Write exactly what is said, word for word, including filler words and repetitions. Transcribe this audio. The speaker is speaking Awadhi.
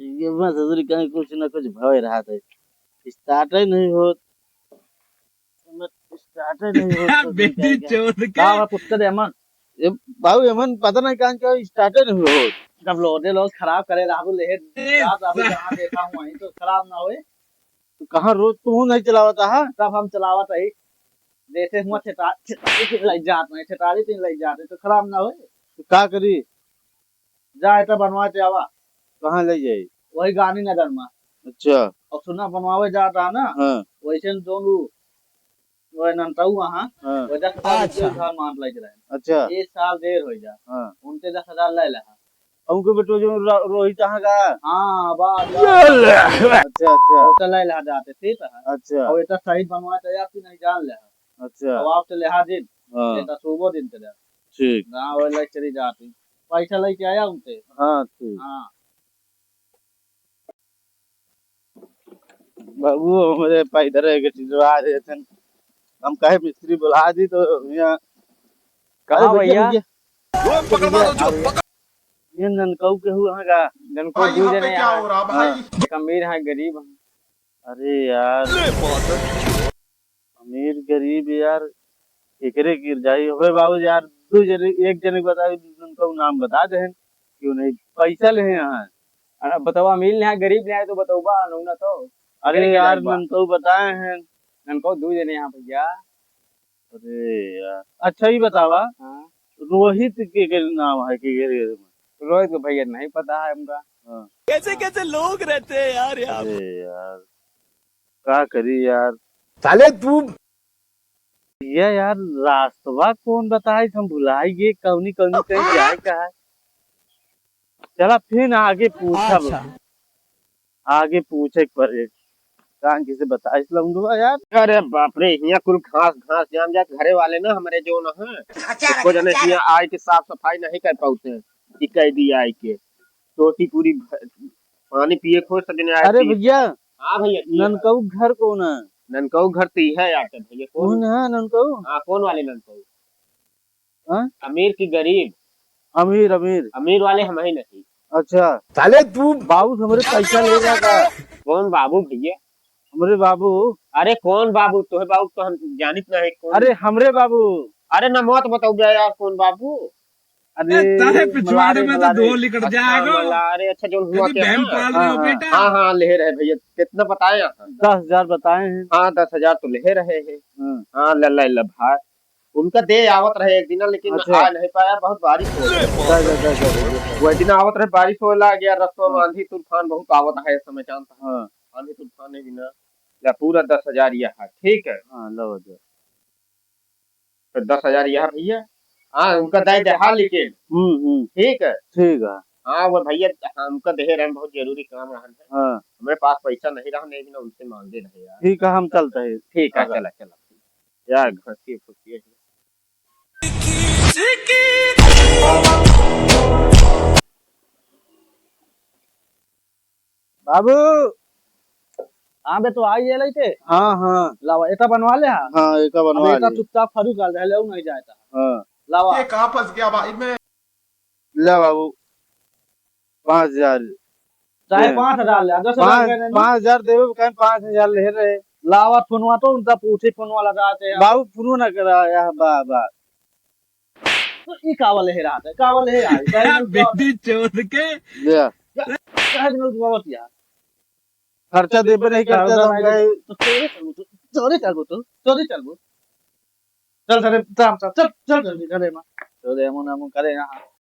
ये बा ससुरी कहीं कुछ ना कुछ भय रहत है। Start ही नहीं होत। हमें start ही नहीं होत, ससुरी कहीं के। चोद के। का बा पुत्र एमन? ये बाबू एमन पता नहीं कहाँ के start ही नहीं होत। जब लोडे लोग खराब करे रहबू, लेहे ए, रात रहबू, सा- जहाँ देखा हूँ वहीं तो खराब ना होए। तो कहाँ रोज तू नहीं चलावत हा? तब हम चलावत है। जैसे हुआ ठेठा-, ठेठारी तीन लग जात है, ठेठारी तीन लग जात है, तो खराब ना होए। तो का करी? जा, एटा बनवा के आवा। कहाँ ले जाई? वही गांधीनगर में। अच्छा। और सुना, बनवावे जात रहा ना, हाँ। वैसे न जोन उ, वह ननकऊ वहाँ, हाँ। वजह से अच्छा। उधार मांग लग रहे। अच्छा। एक साल देर हो जा। हाँ। उनके दस हजार ले ले। और उनके बेटो जो रो-, रोहित कहाँ का? हाँ, बा, बा। अच्छा, अच्छा। वो तो ले ले जाते, ठीक है। अच्छा। और एटा सही बनवा तो आप ही नहीं जान ले। अच्छा। और आप तो ले दिन, हाँ। एटा सुबह दिन के दे। ठीक। ना, वो ले चली जाती। पैसा लेके आया उनसे। हाँ, ठीक। हाँ। बाबू, हमरे पैदल है के टिटवा देथन। हम कहे मिस्त्री बुला दी तो यहाँ कहाँ अरे भैया, भैया? भैया, ये ननकऊ के हुआ है का? ननकऊ भाई, दू यहाँ पे जने क्या यहाँ। हो रहा, भाई? हाँ। एक अमीर है, गरीब है। अरे यार। अमीर गरीब यार, एकरे गिर जाई। अबे बाबू यार, दू जने, एक जने के बताई, उनका नाम बता देहन, क्यों नहीं? पैसा लेहे यहाँ। अरे बतावा, अमीर लेहे, गरीब लेहे तो बतावा, नौना तो। अरे एकरे के यार, जाई बा। ननकऊ बताए हैं। ननकऊ दू जने यहाँ भैया। अरे यार, अच्छा ही बतावा, हाँ। रोहित के, के नाम है के, के, के? रोहित को भैया नहीं पता है हमका। हाँ। कैसे कैसे लोग रहते हैं यार यहाँ। अरे यार, का करी यार? साले तू। ये यार, रास्तवा कौन बताई, हम भुलाई गए, कौनी कौनी कहीं जाए का है। चला फिर आगे पूछब। अच्छा। आगे पूछे के पड़े। कान किसे बताइस लौंडवा यार। अरे बाप रे, हियाँ कुल घास, घास जाम जात। घरे वाले ना हमरे जो ना है, एको जने हियाँ आए के साफ सफाई नहीं कर पाउते हैं। ई कह दी आए के। टोटी पूरी भ-, पानी पिए खोज सके नहीं आए अरे पी-, भैया, हाँ भैया, की है? ननकऊ घर कौन है? ननकऊ घर तो ई है यार, तो भैया, कौन? कौन है ननकऊ? हाँ, कौन वाले ननकऊ? हाँ? अमीर की गरीब? अमीर, अमीर। अमीर वाले हम ही नहीं। अच्छा। साले तू बाबू से हमरे पैसा ले रहा था। कौन बाबू भैया? हमरे बाबू। अरे कौन बाबू? तोहे बाबू तो हम जानित नहीं, कौन? अरे हमरे बाबू। अरे ना मत बताओ बे यार, कौन बाबू? अरे ए, तारे पिछवाड़े मलारे, में तो मलारे। दो लिकट अच्छा, जाएगा। मलारे, अच्छा, जो हुआ यदि क्या बहन है? पाल रहे हो हाँ, हाँ। बेटा। हाँ, हाँ, ले रहे भैया, कितना बताए आप? दस हजार बताए हैं। हाँ, दस हजार तो ले रहे हैं। हाँ। हाँ, ले, ले, ले भाई। उनका दे आवत रहे एक दिन, लेकिन अच्छा। आ नहीं पाया, बहुत बारिश हो गया। जा, जा, जा, जा, जा, जा। वह दिन आवत रहे, बारिश हो लग गया, रस्तवा में हाँ। आंधी तूफान बहुत आवत है इस समय, जानता है। हाँ। आंधी तूफान है बिना, या पूरा दस हजार यह है, ठीक है। हाँ, लो जा। तो दस हजार यह भैया, हाँ, उनका दे दे, हाँ, लेकिन। हम्म, हम्म। ठीक है। ठीक है। हाँ, वो भैया, हमका दे रहे हैं, बहुत जरूरी काम रहन है। हाँ। हमारे पास पैसा नहीं रहा, नहीं बिना उनसे मांगे रहे यार। ठीक है, हम चलते हैं। ठीक है, हाँ। चला, चला। यार, घसिए फुसिए। बाबू। हाँ बे, तो आई ये लइके। हाँ, हाँ। लावा, एका बनवा ले, हाँ। हाँ, एका अब बनवा एका ले। चुपचाप फरू कर दे, ले, ऊ नहीं जाए ता। हाँ। लावा। ये कहाँ फंस गया भाई मैं? ले बाबू, पाँच हजार। चाहे दे। पाँच हजार ले, दस हजार पाँच, का नहीं। पाँच हजार देवे, कहें पाँच हजार ले रहे। लावा, फोनवा तो उनका पूछे, फोनवा लगाते हैं। बाबू, फोनवा ना करा, या बा, बा। तो ई का वाले है रात है, का वाले है यार? बेटी चोद के। ले आ। चाहे दिन उठवावत यार। खर्चा देबे नहीं करते तो हम कहे तो चोरी चलबो तो, चोरी चलबो तो, चोरी चलबो। चल, चल, चल, चल, चल, चल, जल्दी, चल, एमा। चल, एमो ना, एमो करे यहाँ।